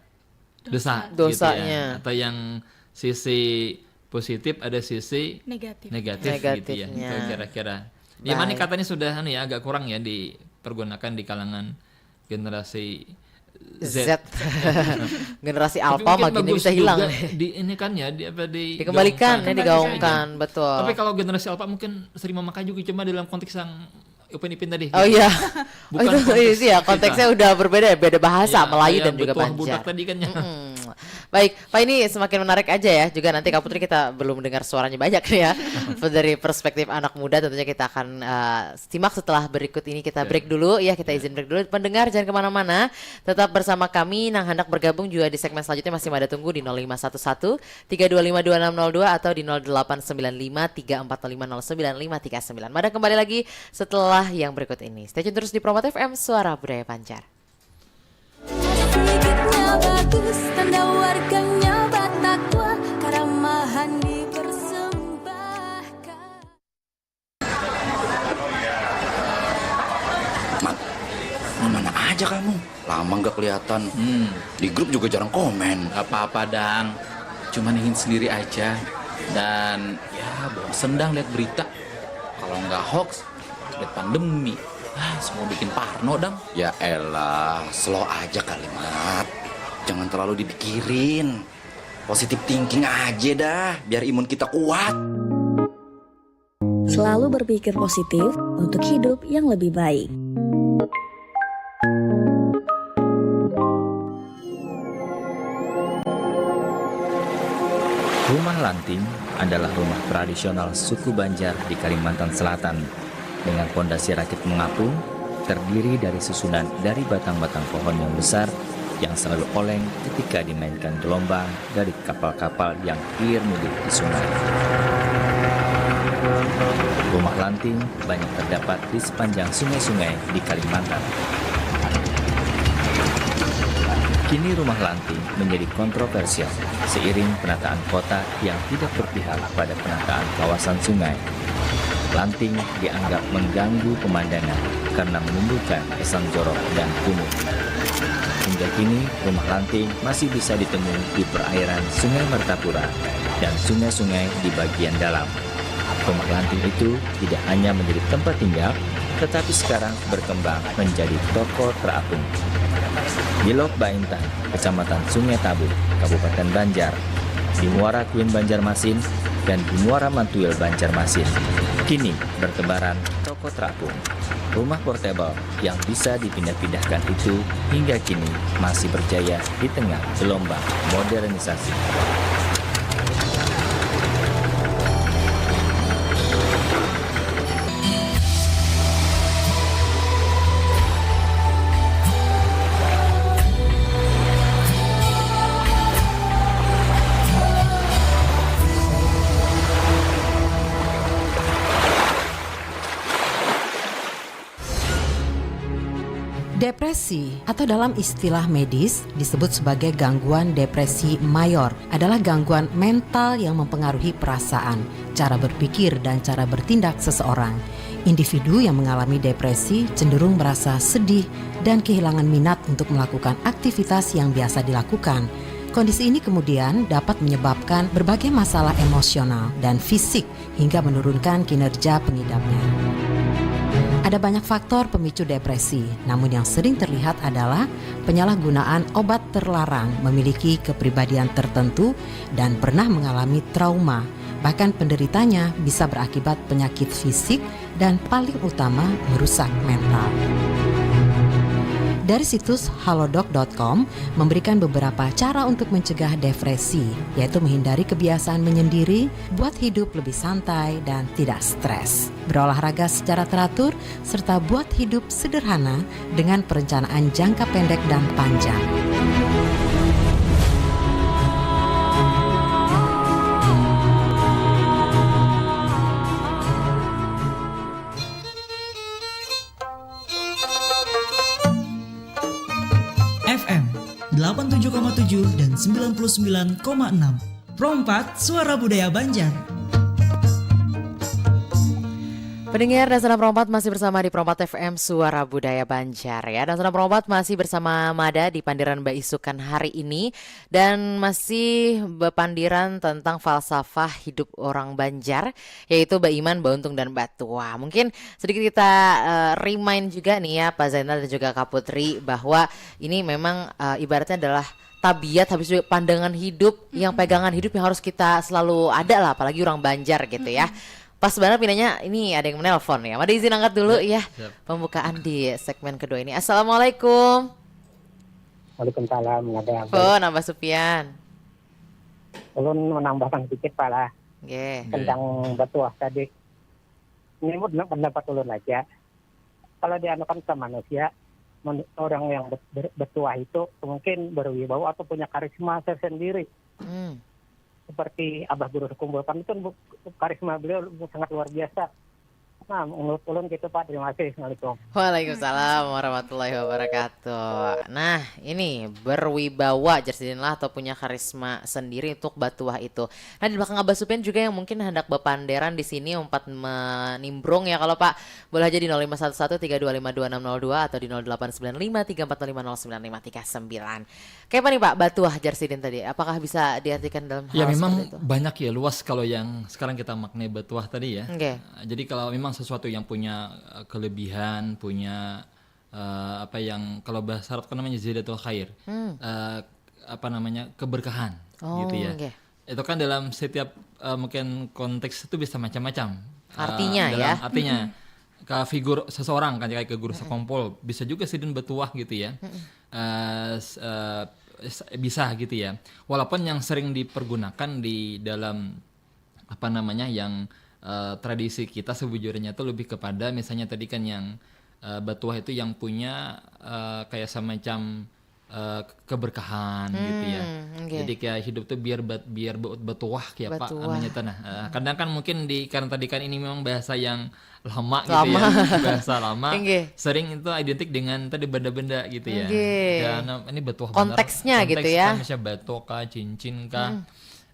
dosa. Dosa. Gitu ya. Dosanya. Atau yang sisi positif, ada sisi negatif, negatif gitu ya. Negatifnya. Itu kira-kira. Ya, mana katanya sudah anu ya, agak kurang ya dipergunakan di kalangan generasi Z. Z. Generasi alpha makin bisa hilang. Di ini kan ya, di apa, di dikembalikan ya, digaungkan, betul. Tapi kalau generasi alpha mungkin sering memakai juga, cuma dalam konteks yang Upin Ipin tadi. Oh gitu. Iya. Bukan oh, itu, konteks itu ya, konteksnya udah berbeda ya, beda bahasa ya, Melayu dan juga Banjar. Budak tadi kan ya. Mm-mm. Baik, Pak, ini semakin menarik aja ya. Juga nanti Kak Putri kita belum dengar suaranya banyak nih ya. Dari perspektif anak muda tentunya kita akan uh, simak setelah berikut ini. Kita break dulu ya, kita izin break dulu. Pendengar jangan kemana-mana, tetap bersama kami. Nang hendak bergabung juga di segmen selanjutnya masih ada tunggu di nol lima satu satu tiga dua lima dua enam nol dua atau di nol delapan sembilan lima tiga empat lima nol sembilan lima tiga sembilan. Mada kembali lagi setelah yang berikut ini. Stay tune terus di Promote F M, Suara Budaya Banjar. Sidiknya bagus, tanda warganya batakwa, karamahan dipersembahkan. Mat, mana aja kamu? Lama nggak kelihatan. Hmm. Di grup juga jarang komen. Gak apa-apa, Dang. Cuman ingin sendiri aja. Dan ya, bosen, Dang, lihat berita. Kalau nggak hoax, lihat pandemi. Ah, semua bikin parno, Dang. Ya elah, slow aja kali, Mat. Jangan terlalu dipikirin. Positive thinking aja dah, biar imun kita kuat. Selalu berpikir positif untuk hidup yang lebih baik. Rumah Lanting adalah rumah tradisional suku Banjar di Kalimantan Selatan, dengan pondasi rakit mengapung, terdiri dari susunan dari batang-batang pohon yang besar yang selalu oleng ketika dimainkan gelombang dari kapal-kapal yang hilir mudik di sungai. Rumah Lanting banyak terdapat di sepanjang sungai-sungai di Kalimantan. Kini Rumah Lanting menjadi kontroversial seiring penataan kota yang tidak berpihak pada penataan kawasan sungai. Lanting dianggap mengganggu pemandangan karena menimbulkan kesan jorok dan kumuh. Hingga kini, Rumah Lanting masih bisa ditemui di perairan Sungai Martapura dan sungai-sungai di bagian dalam. Rumah Lanting itu tidak hanya menjadi tempat tinggal, tetapi sekarang berkembang menjadi toko terapung. Di Lok Baintan, Kecamatan Sungai Tabu, Kabupaten Banjar, di Muara Kuin Banjarmasin, dan di Muara Mantuil Banjarmasin. Kini bertebaran toko terapung. Rumah portable yang bisa dipindah-pindahkan itu hingga kini masih berjaya di tengah gelombang modernisasi. Depresi, atau dalam istilah medis disebut sebagai gangguan depresi mayor, adalah gangguan mental yang mempengaruhi perasaan, cara berpikir, dan cara bertindak seseorang. Individu yang mengalami depresi cenderung merasa sedih dan kehilangan minat untuk melakukan aktivitas yang biasa dilakukan. Kondisi ini kemudian dapat menyebabkan berbagai masalah emosional dan fisik hingga menurunkan kinerja pengidapnya. Ada banyak faktor pemicu depresi, namun yang sering terlihat adalah penyalahgunaan obat terlarang, memiliki kepribadian tertentu, dan pernah mengalami trauma. Bahkan penderitanya bisa berakibat penyakit fisik dan paling utama merusak mental. Dari situs halodoc dot com memberikan beberapa cara untuk mencegah depresi, yaitu menghindari kebiasaan menyendiri, buat hidup lebih santai dan tidak stres, berolahraga secara teratur, serta buat hidup sederhana dengan perencanaan jangka pendek dan panjang. F M delapan tujuh koma tujuh dan sembilan puluh sembilan koma enam. Pro empat, Suara Budaya Banjar. Pendengar dan sanak Pro empat masih bersama di Pro empat F M Suara Budaya Banjar ya. Dan sanak Pro empat masih bersama Mada di pandiran baisukan hari ini dan masih bepandiran tentang falsafah hidup orang Banjar, yaitu baiman, bauntung, dan batuah. Mungkin sedikit kita uh, remind juga nih ya Pak Zainal dan juga Kak Putri bahwa ini memang uh, ibaratnya adalah tabiat, habis juga pandangan hidup, yang pegangan hidup yang harus kita selalu ada lah, apalagi orang Banjar gitu ya. Pas banget pinanya ini ada yang menelpon ya. Mada izin angkat dulu ya, ya. Pembukaan di segmen kedua ini. Assalamualaikum. Waalaikumsalam. Ada. Oh, nambah Supian. Ulun menambahkan sedikit pala. Nggih. Tentang batuah tadi. Ini pendapat ulun aja. Kalau dianukan ke manusia, orang yang bertuah itu mungkin berwibawa atau punya karisma tersendiri. Hmm. Seperti Abah Guru Sekumbul kan itu karisma beliau sangat luar biasa. Nah, menurut ulun gitu Pak. Terima kasih. Assalamualaikum. Waalaikumsalam warahmatullahi wabarakatuh. Nah, ini berwibawa jar sidin lah atau punya karisma sendiri untuk batuah itu. Nah, di belakang Abah Supian juga yang mungkin hendak bepanderan di sini umpat menimbrung ya kalau Pak. Boleh aja di nol lima satu satu tiga dua lima dua enam nol dua atau di nol delapan sembilan lima tiga empat lima nol sembilan lima tiga sembilan. Kayak apa nih Pak, batuah jar sidin tadi? Apakah bisa diartikan dalam hal Ya memang itu? Banyak ya, luas kalau yang sekarang kita maknai batuah tadi ya. Okay. Jadi kalau memang sesuatu yang punya eh, kelebihan, punya uh, apa yang kalau bahasa Arab kan namanya ziyadatul khair. Hmm. Uh, apa namanya? Keberkahan oh, gitu ya. Okay. Itu kan dalam setiap uh, mungkin konteks itu bisa macam-macam. Artinya uh, dalam, ya. Artinya ke figur seseorang kan, kayak ke guru sekompol, bisa juga sidin batuah gitu ya. Uh, uh, bisa gitu ya. Walaupun yang sering dipergunakan di dalam apa namanya, yang uh, tradisi kita sebujurnya tuh lebih kepada misalnya tadi kan yang uh, batuah itu yang punya uh, kayak semacam uh, keberkahan hmm, gitu ya. Okay. Jadi kayak hidup tuh biar bet, biar batuah kayak apa namanya tuh nah. Uh, kadang kan mungkin di karena tadi kan ini memang bahasa yang lama, lama gitu ya, bahasa lama. Okay. Sering itu identik dengan tadi benda-benda gitu ya. Okay. Dan ini batuah konteksnya bener. Konteksnya gitu ya. Kan, misalnya batu kah, cincin kah. Hmm.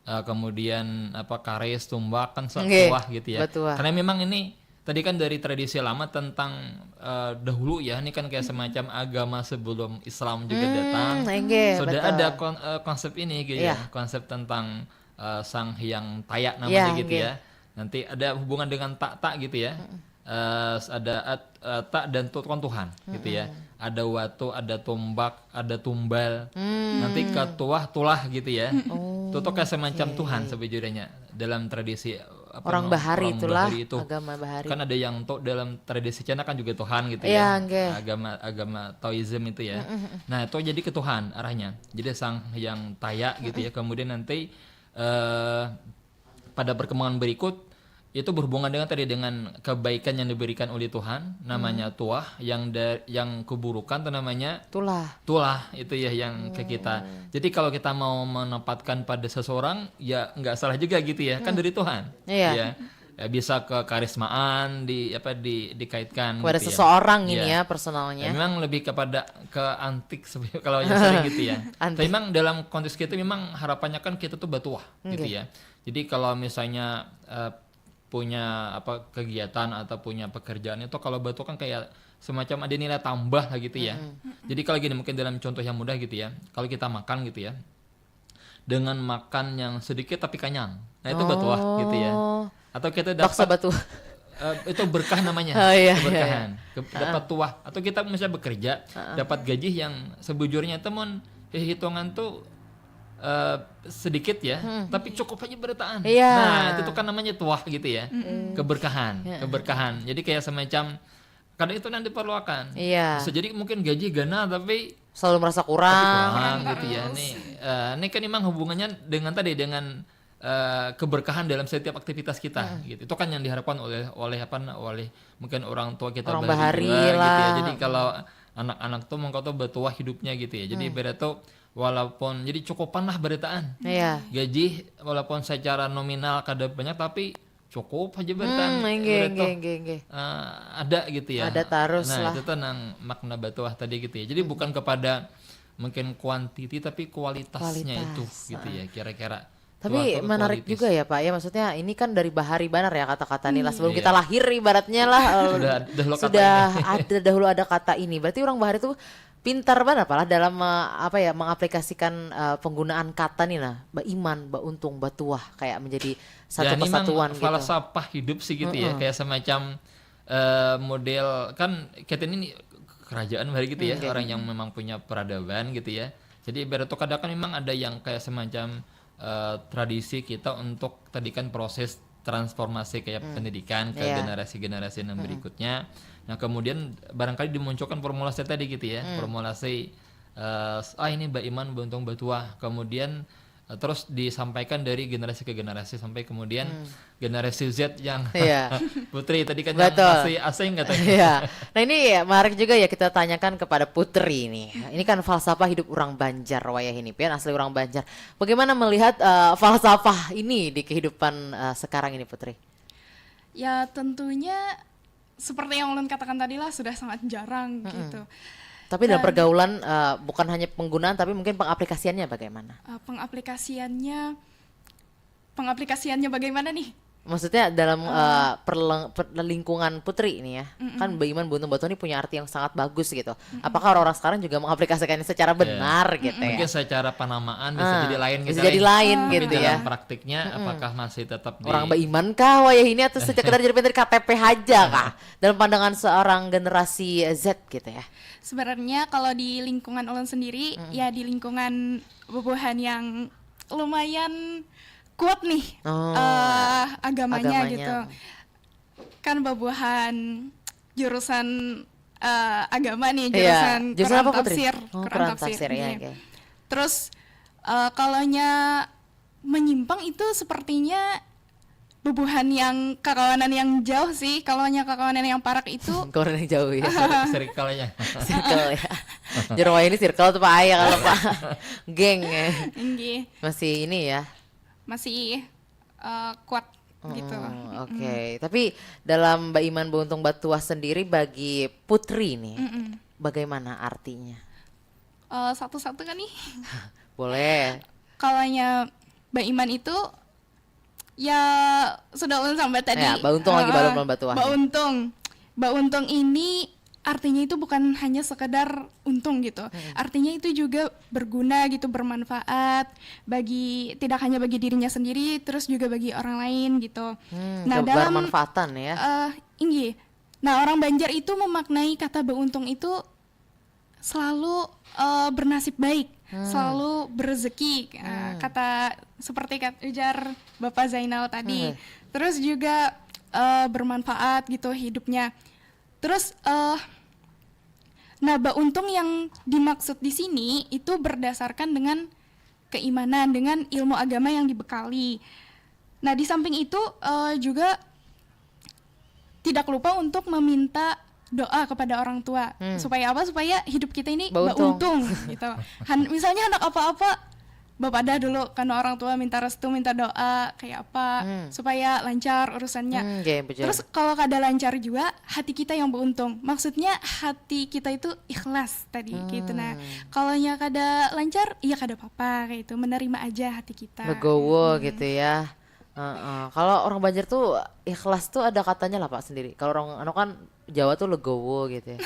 Uh, kemudian apa karis, tumbak kan batuah gitu ya. Batuah. Karena memang ini tadi kan dari tradisi lama tentang uh, dahulu ya, ini kan kayak semacam agama sebelum Islam juga hmm, datang. Enggak, sudah betul. Ada kon uh, konsep ini gitu yeah. Ya, konsep tentang uh, sang hyang taya namanya yeah, gitu enggak. Ya. Nanti ada hubungan dengan tak tak gitu ya. Hmm. Uh, ada at, uh, tak dan tuan Tuhan gitu ya. Hmm. Ada watu, ada tumbak, ada tumbal. Hmm. Nanti ke tuah tulah gitu ya. Hmm. Oh. Itu tuh kayak semacam Tuhan sebujurnya dalam tradisi apa orang bahari itulah, agama bahari. Kan ada yang tuh dalam tradisi Cina kan juga Tuhan gitu ya. Agama agama Taoism itu ya. Nah, itu jadi ke Tuhan arahnya. Jadi sang yang taya gitu ya. Kemudian nanti eh pada perkembangan berikut itu berhubungan dengan tadi dengan kebaikan yang diberikan oleh Tuhan, namanya tuah, yang da, yang keburukan tuh namanya tulah. Tulah itu ya yang ke kita. Jadi kalau kita mau menempatkan pada seseorang ya nggak salah juga gitu ya, kan dari Tuhan. Iya. Ya. Ya, bisa kekarismaan di apa di dikaitkan kepada gitu ya. Seseorang ini ya personalnya. Ya, memang lebih kepada ke antik kalau yang sering gitu ya. Tapi memang dalam konteks kita memang harapannya kan kita tuh batuah gitu ya. Jadi kalau misalnya uh, punya apa kegiatan atau punya pekerjaan itu kalau batuah kan kayak semacam ada nilai tambah lah gitu ya. Mm-hmm. Jadi kalau gini mungkin dalam contoh yang mudah gitu ya. Kalau kita makan gitu ya. Dengan makan yang sedikit tapi kenyang. Nah, itu oh. Batuah gitu ya. Atau kita dapat bakso batuah. Uh, itu berkah namanya. Oh, iya, keberkahan. Iya, iya. Dapat tuah atau kita misalnya bekerja, uh-uh. Dapat gaji yang sebujurnya temun hitungan tuh uh, sedikit ya, hmm. Tapi cukup aja berataan. Iya. Nah, itu tuh kan namanya tuah gitu ya. Hmm. Keberkahan, hmm. Keberkahan. Jadi kayak semacam kadang itu yang diperlukan. Iya. Bisa jadi mungkin gaji ganal tapi selalu merasa kurang. Tapi kurang gitu ya. Nih, uh, ini kan memang hubungannya dengan tadi dengan uh, keberkahan dalam setiap aktivitas kita hmm. Gitu. Itu kan yang diharapkan oleh oleh apa oleh mungkin orang tua kita orang bahari lah. Gitu ya. Jadi kalau anak-anak tuh mengko tuh bertuah hidupnya gitu ya. Jadi hmm. Ibarat tuh walaupun jadi cukupan lah berataan. Iya. Gaji walaupun secara nominal kada banyak tapi cukup aja berataan. Hmm, enggak, enggak, enggak, enggak. Uh, ada gitu ya. Ada terus nah, lah. Itu tuh nang makna batuah tadi gitu ya. Jadi hmm. Bukan kepada mungkin kuantiti tapi kualitasnya kualitas, itu gitu uh. Ya kira-kira. Tapi menarik juga ya Pak ya, maksudnya ini kan dari bahari banar ya kata-kata nih lah sebelum hmm, kita iya. Lahir ibaratnya lah sudah, uh, dahulu sudah ada dahulu ada kata ini. Berarti orang bahari tuh pintar banar Pak lah dalam uh, apa ya mengaplikasikan uh, penggunaan kata nih lah, baiman, bauntung, batuah kayak menjadi satu ya, kesatuan gitu. Falsafah hidup sih gitu uh-uh. Ya, kayak semacam uh, model kan kita ini kerajaan bahari gitu ya, hmm, orang yang memang punya peradaban gitu ya. Jadi ibarat tuh kadang kan memang ada yang kayak semacam uh, tradisi kita untuk tadi kan proses transformasi kayak hmm. Pendidikan ke yeah. Generasi-generasi yang hmm. Berikutnya. Nah kemudian barangkali dimunculkan formulasi tadi gitu ya, hmm. Formulasi uh, ah ini baiman bauntung batuah. Kemudian uh, terus disampaikan dari generasi ke generasi sampai kemudian hmm. Generasi Z yang iya. Putri tadi kan betul. Yang masih asing katanya. Iya. Nah ini ya, menarik juga ya kita tanyakan kepada Putri nih. Ini kan falsafah hidup orang Banjar wayah ini pian asli orang Banjar. Bagaimana melihat uh, falsafah ini di kehidupan uh, sekarang ini Putri? Ya tentunya seperti yang ulun katakan tadi lah sudah sangat jarang mm-mm. Gitu. Tapi dalam pergaulan uh, bukan hanya penggunaan tapi mungkin pengaplikasiannya bagaimana? Uh, pengaplikasiannya pengaplikasiannya bagaimana nih? Maksudnya dalam uh, uh, perleng, per, lingkungan putri ini ya, mm-mm. Kan baiman bauntung batuah ini punya arti yang sangat bagus gitu. Mm-mm. Apakah orang-orang sekarang juga mengaplikasikannya secara benar yeah. Gitu ya? Mungkin secara penamaan bisa uh, jadi lain. Bisa gitu jadi lain. Lain gitu ya. Dalam praktiknya mm-mm. Apakah masih tetap di... Orang baiman kah wayah ini atau sekedar jadi pinter K T P aja kah? Dalam pandangan seorang generasi Z gitu ya. Sebenarnya kalau di lingkungan ulun sendiri mm-mm. Ya di lingkungan bubuhan yang lumayan kuat nih oh, uh, agamanya, agamanya gitu. Kan babuhan jurusan uh, agama nih, jurusan, iya. Jurusan Quran apa, Putri? Tafsir. Oh, Quran, Quran tafsir. Tafsir ya, okay. Terus uh, kalau nya menyimpang itu sepertinya bubuhan yang kakawanan yang jauh sih. Kalau nya kakawanan yang parak itu kawanan yang jauh ya. Circle-nya. Circle ya. Jero ini circle tuh Pak ya kalau Pak. Geng ya. Enggih. Masih ini ya. Masih uh, kuat gitu. Hmm, oke, okay. Tapi dalam baiman bauntung batuah sendiri bagi Putri nih, mm -mm. Bagaimana artinya? Uh, satu-satu kan nih? Boleh. Kalanya baiman itu ya sudah ulun sampai tadi. Ya, bauntung uh, lagi balum batuah. Bauntung. Bauntung ini artinya itu bukan hanya sekedar untung gitu. Hmm. Artinya itu juga berguna gitu, bermanfaat bagi tidak hanya bagi dirinya sendiri, terus juga bagi orang lain gitu. Hmm, nah, dalam bermanfaatan ya. Uh, inggi. Nah, orang Banjar itu memaknai kata beruntung itu selalu uh, bernasib baik, hmm. selalu berrezeki, uh, hmm. kata seperti kata ujar Bapak Zainal tadi. Hmm. Terus juga uh, bermanfaat gitu hidupnya. Terus uh, nah, bauntung yang dimaksud di sini itu berdasarkan dengan keimanan, dengan ilmu agama yang dibekali. Nah, di samping itu uh, juga tidak lupa untuk meminta doa kepada orang tua. Hmm. Supaya apa? Supaya hidup kita ini bauntung gitu. Han, misalnya anak apa-apa, bapadah dulu karena orang tua minta restu, minta doa kayak apa hmm. supaya lancar urusannya. Hmm, okay, terus kalau kada lancar juga, hati kita yang beruntung. Maksudnya hati kita itu ikhlas tadi hmm. gitu. Nah, kalau nya kada lancar, iya kada apa-apa kayak itu. Menerima aja hati kita. Legowo hmm. gitu ya. Uh-uh. Kalau orang Banjar tuh ikhlas tuh ada katanya lah Pak sendiri. Kalau orang anu kan Jawa tuh legowo gitu ya.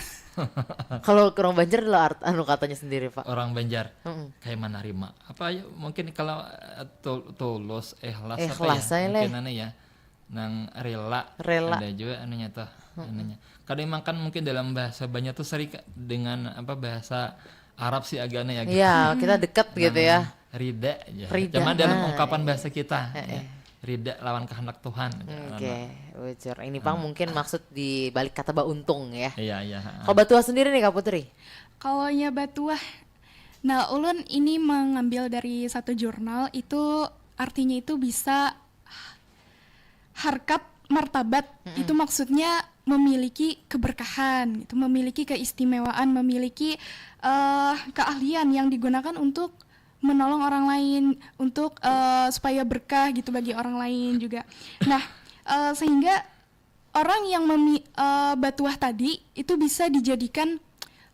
Kalau orang Banjar adalah art, anu katanya sendiri Pak. Orang Banjar mm-mm. kayak menerima. Apa ya mungkin kalau eh, tulus, ikhlas, ikhlas apa ya? Mungkin aneh ya. Nang rela. Rela. Ada juga anunya tuh. Mm-mm. Anunya. Kadang emang kan mungkin dalam bahasa Banjar tuh sering dengan apa bahasa Arab sih agaknya ya. Iya, kita dekat gitu ya. Rida aja. Rida. Cuman dalam nah, ungkapan bahasa kita. Eh, ya. Rida lawan kehendak Tuhan. Oke, bujur. Ini pang hmm. mungkin maksud di balik kata bauntung ya. Iya, iya. Kalau batuah sendiri nih Kak Putri? Kalau nya batuah, nah ulun ini mengambil dari satu jurnal itu artinya itu bisa harkat martabat mm-mm. itu maksudnya memiliki keberkahan gitu, memiliki keistimewaan, memiliki uh, keahlian yang digunakan untuk menolong orang lain untuk uh, supaya berkah gitu bagi orang lain juga. Nah, uh, sehingga orang yang memi, uh, batuah tadi itu bisa dijadikan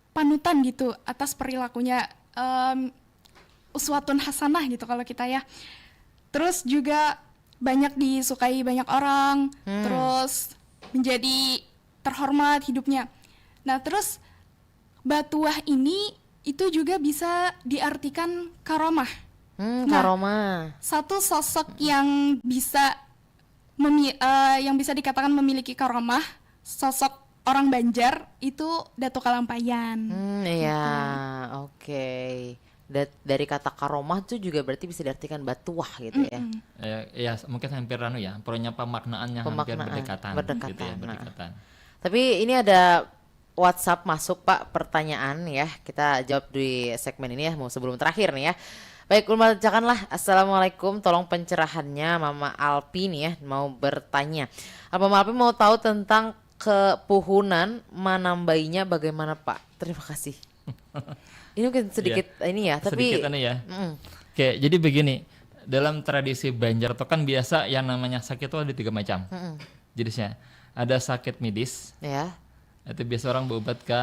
panutan gitu atas perilakunya um, uswatun hasanah gitu kalau kita ya. Terus juga banyak disukai banyak orang, hmm. terus menjadi terhormat hidupnya. Nah, terus batuah ini itu juga bisa diartikan karomah. Hmm, nah, karomah. Satu sosok yang bisa memi, uh, yang bisa dikatakan memiliki karomah, sosok orang Banjar itu Datu Kalampayan. Hmm, iya, gitu. Oke. Dat, dari kata karomah tuh juga berarti bisa diartikan batuah gitu ya. Mm-mm. Ya, ya mungkin hampir anu ya, punya pemaknaan yang pemaknaan, hampir berdekatan, berdekatan gitu ya, nah. Berdekatan. Tapi ini ada WhatsApp masuk Pak, pertanyaan ya. Kita jawab di segmen ini ya, mau sebelum terakhir nih ya. Baik, ulun bacakanlah. Assalamualaikum, tolong pencerahannya Mama Alpi nih ya, mau bertanya. Apa Mama Alpi mau tahu tentang kepuhunan manambainya bagaimana Pak? Terima kasih. Ini mungkin sedikit ya, ini ya, tapi sedikit ini ya. Mm-mm. Oke, jadi begini, dalam tradisi Banjar tuh kan biasa yang namanya sakit tuh ada tiga macam mm-mm. jenisnya. Ada sakit medis, ya. Itu biasa orang berobat ke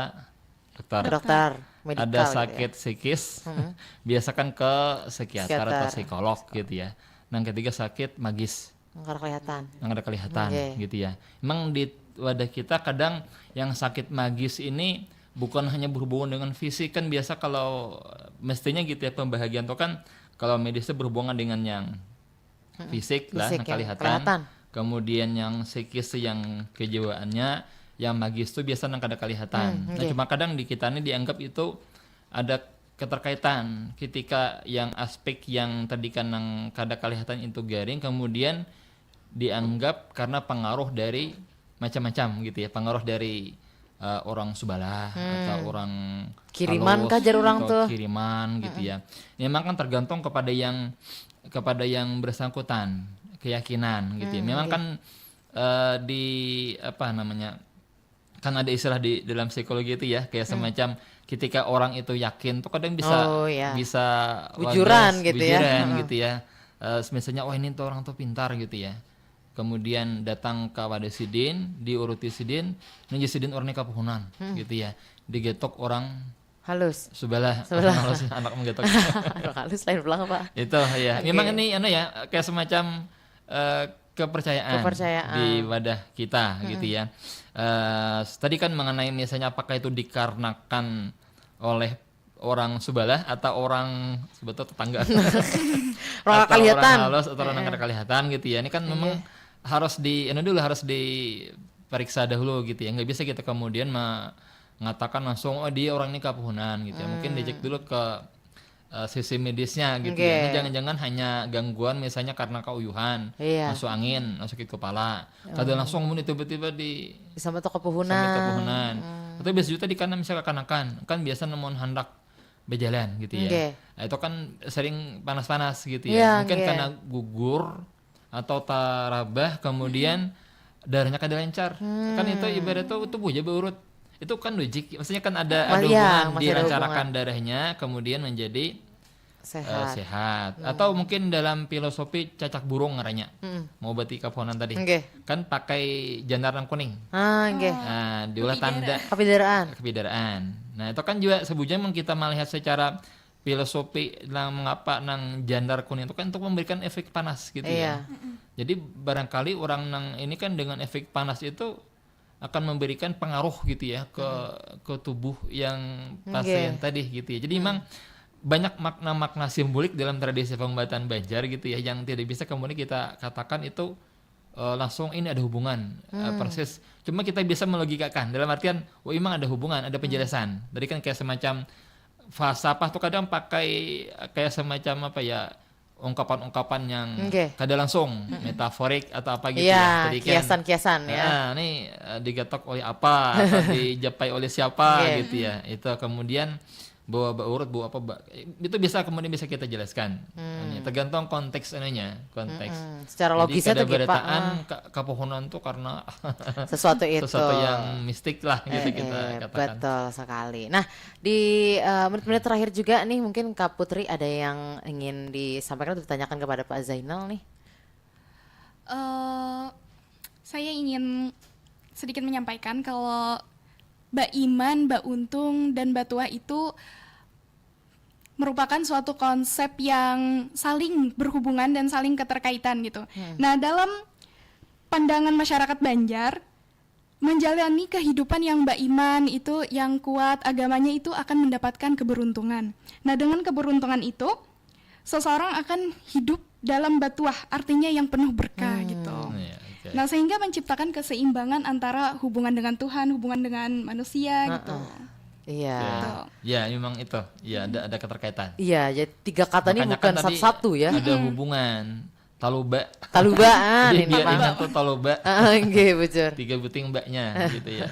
dokter. Dokter, medical. Ada sakit gitu ya. Psikis, mm-mm. biasakan ke psikiater atau psikolog gitu ya. Yang ketiga sakit magis. Nang kada kelihatan. Nang kada kelihatan okay. gitu ya. Emang di wadah kita kadang yang sakit magis ini bukan hanya berhubungan dengan fisik kan biasa kalau mestinya gitu ya pembahagian tuh kan kalau medisnya berhubungan dengan yang fisik lah fisik yang kelihatan. Kelihatan. Kemudian yang psikis yang kejiwaannya yang magis tuh biasa nang kada kelihatan. Hmm, okay. Nah, cuma kadang di kita ini dianggap itu ada keterkaitan ketika yang aspek yang tadi kan nang kada kelihatan itu garing kemudian dianggap karena pengaruh dari macam-macam gitu ya pengaruh dari uh, orang sebelah hmm. atau orang kiriman kajar orang tuh kiriman gitu hmm. ya memang kan tergantung kepada yang kepada yang bersangkutan keyakinan gitu hmm, ya memang iya. kan uh, di apa namanya kan ada istilah di dalam psikologi itu ya kayak hmm. semacam ketika orang itu yakin tuh kadang bisa oh, iya. bisa bujuran wagas, gitu bujuran, ya bujuran gitu ya uh, misalnya wah oh, ini tuh orang tuh pintar gitu ya kemudian datang ke wadah sidin diuruti sidin nunjuk sidin orangnya kapuhunan hmm. gitu ya digetok orang halus sebelah sebelah halus anak menggetok anak halus lain pulang apa itu ya okay. Memang ini anu ya kayak semacam uh, kepercayaan, kepercayaan di wadah kita hmm. gitu ya. Uh, tadi kan mengenai misalnya apakah itu dikarenakan oleh orang sebelah atau orang sebetulnya tetangga orang atau kelihatan. Orang halus atau orang yeah. Kelihatan gitu ya. Ini kan memang yeah. harus di ini dulu harus diperiksa dahulu gitu ya. Nggak bisa kita kemudian me, mengatakan langsung, oh, dia orang ini kapuhunan gitu ya. Mungkin dicek dulu ke uh, sisi medisnya gitu ya. Ini jangan-jangan hanya gangguan misalnya karena kauyuhan, Iya. masuk angin, masuk sakit kepala. Kada langsung mun tiba-tiba di Sama tuh sampai kapuhunan. kapuhunan. Atau biasa juga tadi karena misalnya kakanakan, kan biasa namun handak berjalan gitu ya. Nggih. Nah, itu kan sering panas-panas gitu ya. Iya, Mungkin nggih. karena gugur atau tarabah kemudian darahnya kada lancar. Kan itu ibarat tuh tubuhnya berurut. Itu kan logik, maksudnya kan ada ada Mas- iya, hubungan masih ada dilancarkan darahnya kemudian menjadi eh, Sehat. sehat. Atau mungkin dalam filosofi cacak burung ngarannya. Mau berarti kapuhunan tadi. Nggih. Kan pakai janar nang kuning. Ah, nggih. Nah, diolah tanda Kapidaraan. kepidaraan. Nah, itu kan juga sebujurnya mun kita melihat secara filosofi nang mengapa nang janar kuning itu kan untuk memberikan efek panas gitu Iya. ya. Jadi barangkali orang nang ini kan dengan efek panas itu akan memberikan pengaruh gitu ya ke ke tubuh yang pasien tadi gitu ya. Jadi memang banyak makna-makna simbolik dalam tradisi pengobatan Banjar gitu ya yang tidak bisa kemudian kita katakan itu eh, langsung ini ada hubungan eh, persis. Cuma kita bisa melogikakan dalam artian, oh, memang ada hubungan, ada penjelasan. Tadi kan kayak semacam falsafah tuh kadang pakai kayak semacam apa ya, ungkapan-ungkapan yang Nggih. kada langsung, metaforik atau apa gitu Iya, ya. Tadi kan, kiasan-kiasan ya. Ah, ini eh, digatok oleh apa atau dijapai oleh siapa Nggih. gitu ya. Itu kemudian bawa baurut bawa apa ba- itu bisa kemudian bisa kita jelaskan. Ini tergantung konteks anunya, konteks. Hmm, secara Jadi logisnya kada tuh gimana? Berataan ka- kapuhunan tuh karena Sesuatu itu. sesuatu yang mistik lah gitu Eh, kita eh, katakan. Betul sekali. Nah, di eh, menit-menit terakhir juga nih mungkin Kak Putri ada yang ingin disampaikan atau ditanyakan kepada Pak Zainal nih. Eh, saya ingin sedikit menyampaikan kalau baiman, bauntung, dan batuah itu merupakan suatu konsep yang saling berhubungan dan saling keterkaitan gitu. Nah, dalam pandangan masyarakat Banjar, menjalani kehidupan yang baiman itu, yang kuat agamanya itu akan mendapatkan keberuntungan. Nah, dengan keberuntungan itu, seseorang akan hidup dalam batuah, artinya yang penuh berkah gitu. Iya, oke. Nah, sehingga menciptakan keseimbangan antara hubungan dengan Tuhan, hubungan dengan manusia gitu. Iya. Ya, ya memang itu. Ya ada ada keterkaitan. Iya, jadi tiga kata ini Makanya bukan kan tadi satu-satu ya. Ada hubungan. Taluba. Talubaan Jadi ini dia Bapak. ingat tuh taluba. Ah, nggih, bujur. Tiga buting mbaknya gitu ya.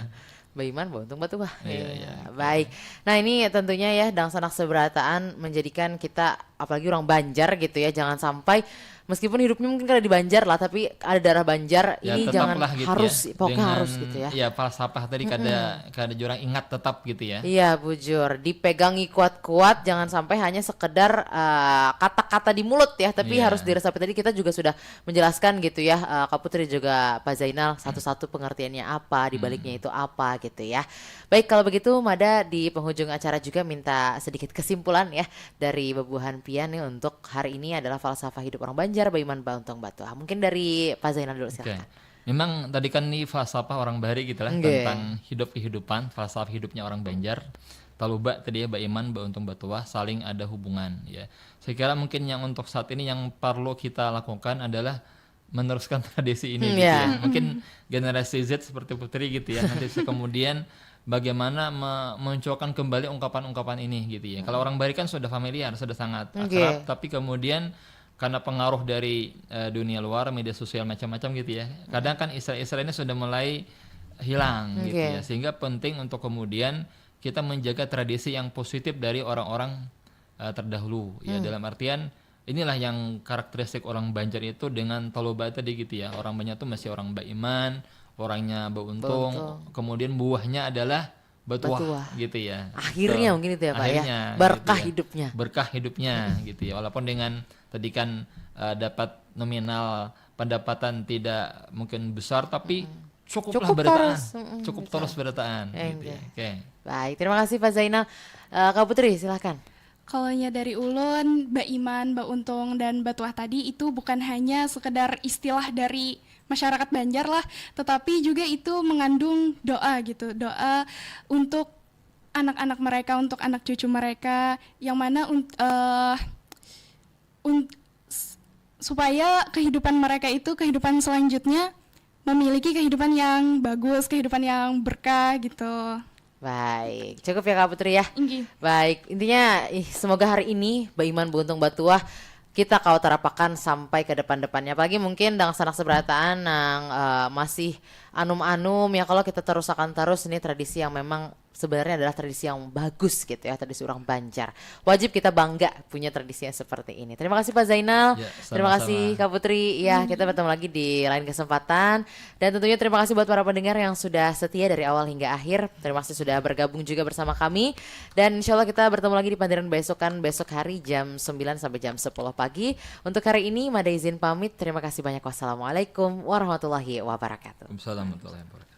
Baiman bauntung batuah. Iya, iya, oke. Baik. Nah, ini tentunya ya dangsanak seberataan menjadikan kita apalagi orang Banjar gitu ya, jangan sampai meskipun hidupnya mungkin kada di Banjar lah, tapi ada darah Banjar Ya, ini tetap jangan lah gitu harus ya. Pokoknya Dengan, harus gitu ya. Ya falsafah tadi kada kada jurang ingat tetap gitu ya. Iya, bujur. Dipegangi kuat-kuat, jangan sampai hanya sekedar eh, kata-kata di mulut ya, tapi Iya. Harus diresapi. Tadi kita juga sudah menjelaskan gitu ya, eh, Kak Putri juga Pak Zainal, satu-satu pengertiannya apa, di baliknya itu apa gitu ya. Baik, kalau begitu Mada di penghujung acara juga minta sedikit kesimpulan ya dari bebuhan pian nih untuk hari ini adalah falsafah hidup orang Banjar, baiman bauntung batuah. Mungkin dari Pak Zainal dulu, Oke. Silakan. Memang tadi kan ini falsafah orang bahari gitu lah Nggih. Tentang hidup kehidupan, falsafah hidupnya orang Banjar. Taluba tadi ya, baiman, bauntung, batuah, saling ada hubungan ya. Saya kira mungkin yang untuk saat ini yang perlu kita lakukan adalah meneruskan tradisi ini Hmm, gitu ya. Ya. Mungkin generasi Z seperti Putri gitu ya. Nanti bisa kemudian bagaimana me- memunculkan kembali ungkapan-ungkapan ini gitu ya. Kalau orang bahari kan sudah familiar, sudah sangat Nggih. akrab, tapi kemudian karena pengaruh dari eh, dunia luar, media sosial macam-macam gitu ya. Kadang kan istilah-istilah ini sudah mulai hilang gitu Nggih. Ya. Sehingga penting untuk kemudian kita menjaga tradisi yang positif dari orang-orang eh, terdahulu ya. Dalam artian inilah yang karakteristik orang Banjar itu dengan taluba tadi gitu ya. Orang Banjar tuh masih orang baiman, orangnya bauntung, Bauntung. Kemudian buahnya adalah batuah, Batuah. Gitu ya. Akhirnya Betul. Mungkin itu ya, Pak, ya. Akhirnya, Berkah gitu hidupnya. Berkah hidupnya gitu ya. Walaupun dengan tadi kan eh, dapat nominal pendapatan tidak mungkin besar tapi cukuplah Cukup berataan. terus, mm-mm, Cukup betul. Terus berataan Eh, gitu ya. Iya. Oke. Baik, terima kasih Pak Zainal. Eh, Kak Putri, silahkan. Kalau nya dari ulun, baiman, bauntung, dan batuah tadi itu bukan hanya sekedar istilah dari masyarakat Banjar lah, tetapi juga itu mengandung doa gitu, doa untuk anak-anak mereka, untuk anak cucu mereka, yang mana un- eh, un- s- supaya kehidupan mereka itu, kehidupan selanjutnya memiliki kehidupan yang bagus, kehidupan yang berkah gitu. Baik, cukup ya Kak Putri ya. Inggih. Baik, intinya ih, semoga hari ini baiman, buntung, batuah, kita kawa tarapakan sampai ke depan-depannya. Apalagi mungkin dangsanak sabarataan nang eh, masih anum-anum ya, kalau kita terusakan terus ini tradisi yang memang sebenarnya adalah tradisi yang bagus gitu ya, tradisi orang Banjar. Wajib kita bangga punya tradisi yang seperti ini. Terima kasih Pak Zainal. Ya, Terima sama-sama. kasih Kak Putri. Ya, kita bertemu lagi di lain kesempatan. Dan tentunya terima kasih buat para pendengar yang sudah setia dari awal hingga akhir. Terima kasih sudah bergabung juga bersama kami. Dan insya Allah kita bertemu lagi di Pandiran Baisukan besok hari jam sembilan sampai jam sepuluh pagi. Untuk hari ini Mada izin pamit. Terima kasih banyak. Wassalamualaikum warahmatullahi wabarakatuh. Waalaikumsalam warahmatullahi wabarakatuh.